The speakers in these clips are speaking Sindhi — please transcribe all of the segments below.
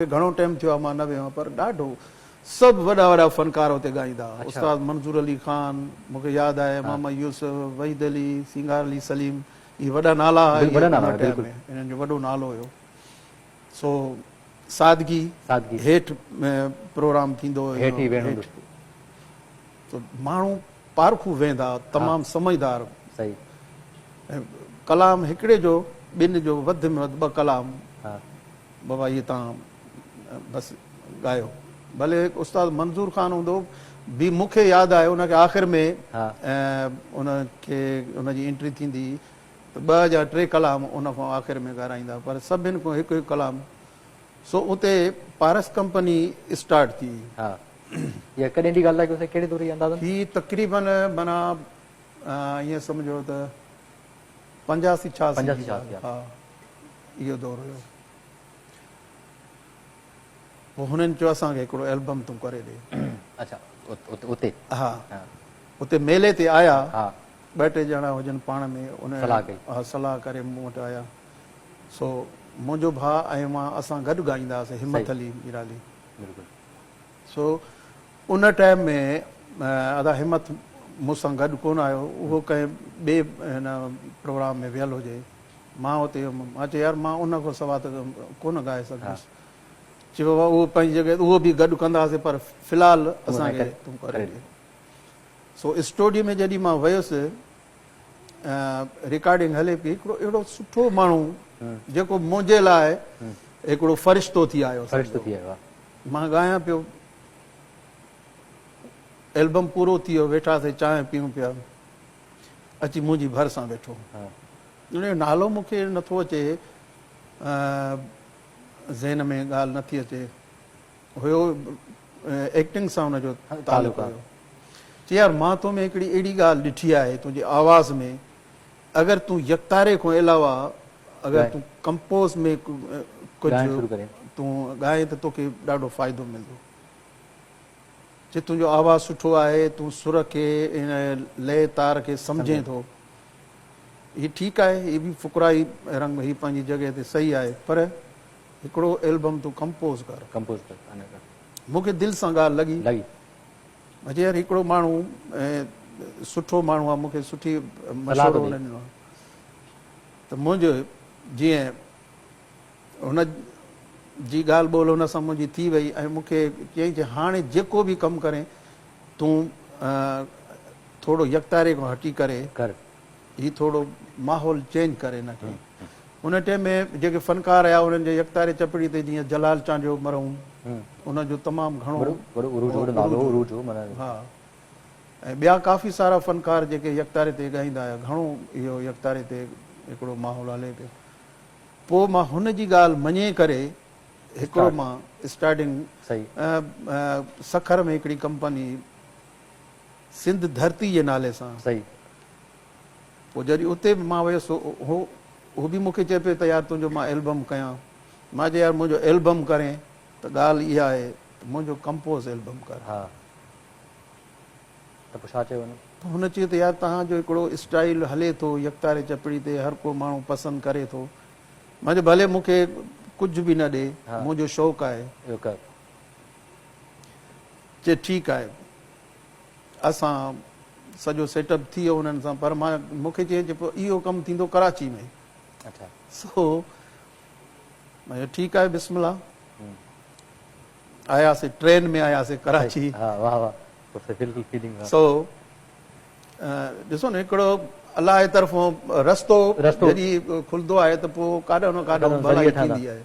گهڻو ٽائيم ٿيو آهي مان نه ويو آهيان پر ڏاڍو سڀ وڏا وڏا فنڪار اتي ڳائيندا هئا. استاد منظور علي خان مون کي ياد آهي، محمد يوسف، وحيد علي، سينگار علي سليم اهي وڏا نالا هئا اهي ان ٽائيم ۾ انهن جو وڏو نالو هيو. سو سادگي هيٺ پروگرام ٿيندو هيو هيٺ ته ماڻهو پارکو ويندا تمام سمجهدار ۽ ڪلام هڪڙي جو ٻن جو وڌ ۾ وڌ ٻه ڪلام بابا هي تان بس ڳايو ڀلي هڪ استاد منظور خان هوندو به مون کي ياد آهي ان کي آخر ۾ ان کي ان جي انٽري ٿيندي ته ٻه يا ٽي ڪلام ان کان آخر ۾ ڳارائيندا پر سڀن کان هڪ هڪ ڪلام سو اتي پارس ڪمپني اسٽارٽ ٿي. ها اها ڪڏهن جي ڳالهه ٿا ڪيو سائين ڪهڙي دور جي اندازن؟ هي تقريبن معنيٰ ائين سمجهو ته 85 86 جي ڳالهه ها اهو دور هيو. پوء هنن چيو اسان کي هڪڙو البم تون ڪري ڏي. اڇا اتي؟ ها اتي ميلي تي آيا ٻه ٽي ڄڻا هجن پاڻ ۾ ان صلاح ڪئي. ها صلاح ڪري مون وٽ آيا. سو منهنجو ڀاء ۽ مان اسان گڏ ڳائيندا هئاسين همت علي ميرالي. بلڪل. سو ان ٽائيم ۾ ادا همت مون سان گڏ ڪونه آيو اهو ڪنهن ٻئي هن پروگرام ۾ ويل هجي. مان اتي هيم. مان چيو يار مان ان کان سوا ته ڪونه ڳائي سگهندس. چي بابا اهو پنهنجي جڳهه تي اهو به گڏ ڪنداسين پر في الحال اسان کي تون ڪري ڏي. سو اسٽوڊيو ۾ جڏهن مان ويس رڪارڊنگ هلي پئي هڪڙو اهڙو سٺو ماڻهو جيڪو منهنجي لاء هڪڙو فرشتو ٿي آيو. فرشتو ٿي آيو. مان ڳايان پيو البم پورو ٿي ويو ويٺاسين چانهه پيئون پيا اچي منهنجي ڀرسان ويٺو. ان جو نالو مون کي نٿو اچي ذهن ۾ ڳالهه نٿي اچي هيو ايڪٽنگ سان ان جو تعلق هيو چي يار مان تو ۾ هڪڙي اهڙي ڳالهه ڏٺي آهي تنهنجي آواز ۾ اگر تون يڪتاري کان علاوه اگر تون ڪمپوز ۾ ڪجهه تون ڳائين ته توکي ڏاڍو فائدو ملندو چي تنهنجو آواز سٺو آهي تون سر کي لئي تار کي سمجهين ٿو هي ٺيڪ آهي هي به فقرائي رنگ هي پنهنجي جڳهه تي صحيح آهي پر هڪڙو البم تون ڪمپوز ڪر. ڪمپوز ڪر. مون کي دل سان ڳالهه لڳي. لڳي. مان چيو يار هڪڙو ماڻهو سٺو ماڻهو آهي مون کي سٺي مشورو هن ڏنو آهي ته منهنجو جيئن هن جي ڳالهه ٻولهه هن سان منهنجي ٿي وئي ۽ مون کي چيائين چي هاڻي جيڪو به ڪم ڪرين تون ٿورو يڪتاري کان هٽي ڪري ڪر. هي ٿورو ماحول چينج ڪر هن کي. ان ٽيم ۾ جيڪي فنڪار آيا انهن جي يڪتاري چپڙي تي جيئن جلال چانڊيو مرحوم ان جو تمام گهڻو وڏو عروج وڏو نالو عروج هو معنيٰ ها ۽ ٻيا ڪافي سارا فنڪار جيڪي يڪتاري تي ڳائيندا آيا گهڻو اهو يڪتاري تي هڪڙو ماحول هلي پيو. پوء مان هن جي ڳالهه مڃي ڪري هڪڙو مان اسٽارٽنگ سکر ۾ هڪڙي ڪمپني سنڌ ڌرتي جي نالي سان. صحيح. پوء جڏهن اتي به مان ويس هو هو به مون کي چئي پيو ته يار تنهنجو مان البم ڪيان. مان چيو يار منهنجو البم ڪرين ته ڳالهه اها آهي ته منهنجو ڪمپوز البم ڪر. ها ته پوء ڇا چيو هن؟ پوء هن چيو ته يار توهان جو هڪڙو اسٽائيل هلي ٿو يڪتاري چپڙي تي هر ڪو ماڻهو پسند ڪري ٿو. مان چيو ڀلي مون کي ڪجهه به نه ڏي منهنجو شوق آهي. اهو ڪر. چي ٺيڪ آهي. اسان سڄو سيٽ اپ ٿي ويو انهن سان پر مان مون کي چيائين چي پوء اهو ڪم ٿيندو ڪراچي ۾ اڇا سو مان چيو ٺيڪ آهي بسم الله آياسي ٽرين ۾ آياسي ڪراچي ها واه واه بلڪل فيلنگ سو ڏسو نه هڪڙو الله جي طرفون رستو جڏهن کلندو آهي ته پوء ڪاڏو نه ڪاڏو ڀلائي ٿيندي آهي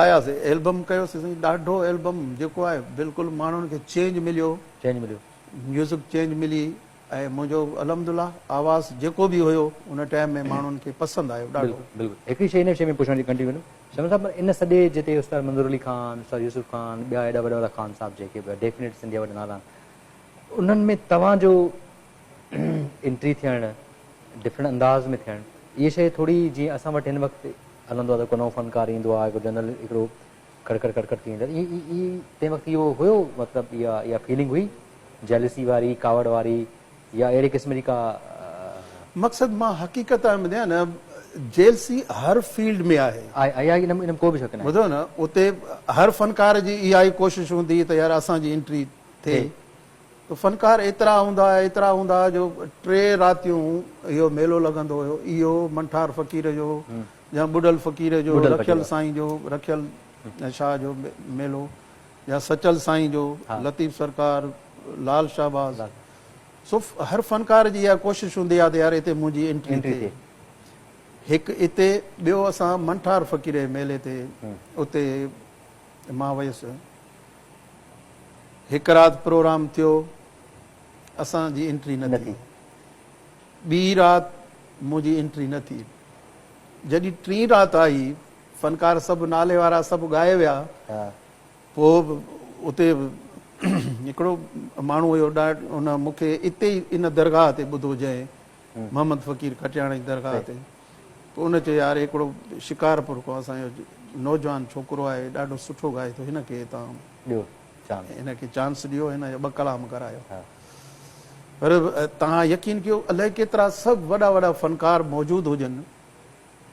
آياسي البم ڪيوسي سائين ڏاڍو البم جيڪو آهي بلڪل ماڻهن کي چينج مليو چينج مليو ميوزڪ چينج ملي ۽ منهنجو الحمدلله آواز جيڪو به هيو ان ٽائيم ۾ ماڻهن کي پسند آيو ڏاڍو. بلڪل بلڪل هڪڙي شي ان شي ۾ پڇڻ جي ڪنٽينيو ڪندم شمس صاحب ان سڄي جتي استاد منظور علي خان استاد يوسف خان ٻيا ايڏا وڏا وڏا خان صاحب جيڪي به ڊيفينيٽ سنڌ جا وڏا نالا آهن انهن ۾ توهان جو انٽري ٿيڻ ڊفرنٽ انداز ۾ ٿيڻ اها شيء ٿوري جيئن اسان وٽ هن وقت هلندو آهي ته ڪو نئون فنڪار ايندو آهي هڪ جنرل هڪڙو کڙ کڙ کڙ کڙ ٿي ويندو آهي ائين تنهن وقت اهو هيو مطلب اها اها فيلنگ هئي جيلسي واري ڪاوڙ واري يا اهڙي قسم جي ڪا. مقصد مان حقيقت آهي ٻڌايان نه جيلسي هر فيلڊ ۾ آهي. آهي آهي ان ۾ ڪو به شڪ ناهي. ٻڌو نه اتي هر فنڪار جي اها ئي ڪوشش هوندي ته يار اسان جي انٽري ٿئي ته فنڪار ايترا هوندا ايترا هوندا جو ٽي راتيون اهو ميلو لڳندو هيو اهو منٺار فقير جو يا ٻڍل فقير جو رکيل سائين جو رکيل شاهه جو ميلو يا سچل سائين جو لطيف سرڪار لال شهباز سو هر فنڪار جي اها ڪوشش هوندي آهي ته يار هتي منهنجي انٽري ٿئي. هڪ اتي ٻيو اسان منٺار فقير جي ميلي تي اتي مان ويس. هڪ رات پروگرام ٿيو اسان جي انٽري نه ٿي. ٻي رات منهنجي انٽري نه ٿي. جڏهن ٽين رات آئي فنڪار سڀ نالي وارا سڀ ڳائي ويا. پوء به اتي هڪڙو ماڻهو هيو ڏاڍ ان مون کي اتي ئي ان درگاهه تي ٻڌو جنهن محمد فقير کٽياڻ جي درگاهه تي پوء ان چيو يار هڪڙو شڪارپور کان اسان جو نوجوان ڇوڪرو آهي ڏاڍو سٺو ڳائي ٿو هن کي هتان ڏيو چانس هن کي چانس ڏيو هن جا ٻه ڪلام ڪرايو پر توهان يقين ڪيو الائي ڪيترا سڀ وڏا وڏا فنڪار موجود هجن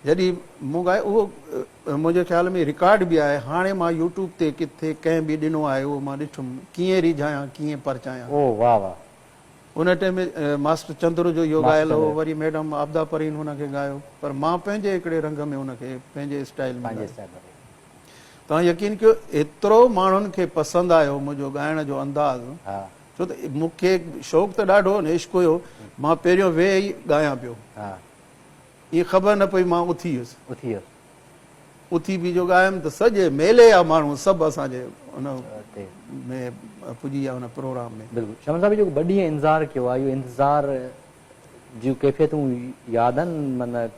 جڏهن مون ڳايو اهو منهنجي خيال ۾ رڪارڊ به آهي هاڻي مان يوٽيوب تي ڪٿي ڪنهن به ڏنو آهي اهو مان ڏٺم ڪيئن ريجهايان ڪيئن پرچايان. او واه واه. ان ٽائيم ۾ ماسٽر چندر جو اهو ڳايل هو وري ميڊم عابده پرين هن کي ڳايو پر مان پنهنجي هڪڙي رنگ ۾ ان کي پنهنجي اسٽائيل ۾ ڳايو. توهان يقين ڪيو ايترو ماڻهن کي پسند آيو منهنجو ڳائڻ جو انداز ڇو ته مون کي شوق ته ڏاڍو هو نه عشق هيو مان پهريون ويهي ئي ڳايان پيو. ائين خبر نه پئي مان اٿي ويس. اٿي ويس. اٿي به جو ڳايم ته سڄي ميلي جا ماڻهو سڀ اسان جي ان ۾ پڄي ويا ان پروگرام ۾. بلڪل شمن صاحب جيڪو ٻه ڏينهن انتظار ڪيو آهي اهو انتظار جون ڪيفيتون ياد آهن معنيٰ.